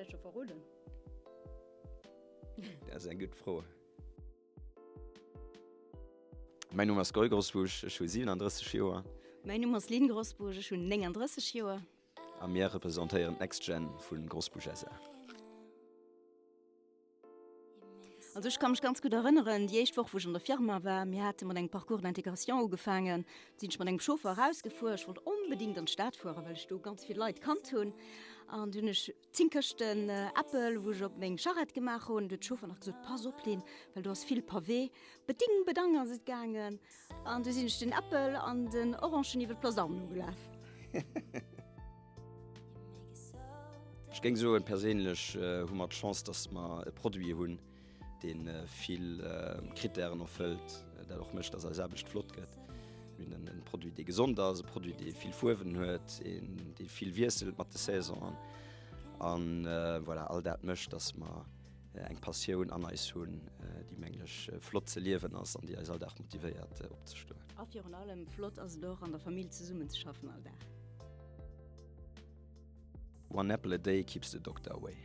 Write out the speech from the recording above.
dat scho verroden? Dat ass eng gutt Fro. Mäin Numm ass Goy Grosbusch, ech hu 37 Joer. Mäin Numm ass Lynn Grosbusch, ech hunn 39 Joer. A mir representéieren d'NextGen vu Grosbusch SA. Also ech ka mech ganz gutt erënneren, déi éischt Woch wou ech an der Firma war, mir hate mat engem Parcours d'intégration ugefaangen, sinn ech mat engem Chauffer erausgefuer, ech wollt onbedéngt an d'Stad fueren, well ech do ganz vill Leit kannt hunn an du hunn ech 10 Këschten Äppel wou ech op meng Charrette gemaach hunn, du huet de Chauffer nach gesot, pass op Lynn, well do ass vill Pavé, beding bedang ass et gaangen an du sinn ech den Äppel an den Orangen iwwer d'Place d'Armes nogelaf. Ech géing soen, perséinlech hu mer d'Chance, datt mer e Produit hunn, dee vill Krittären erfëllt, dat och mécht, datt eis Aarbecht flott gëtt. Mir hunn e Produit, dee gesond ass, e Produit, dee vill Fuerwen huet, een, dee vill wiesselt mat de Saisonen. An voilà, all dat mécht, datt mer eng Passioun an eis hunn, déi, mengen ech, flott ze liewen ass an déi eis all Dag motivéiert, opzestoen. A virun allem flott ass et och, an der Famill zesummenzeschaffen all Dag. One apple a day keeps the doctor away.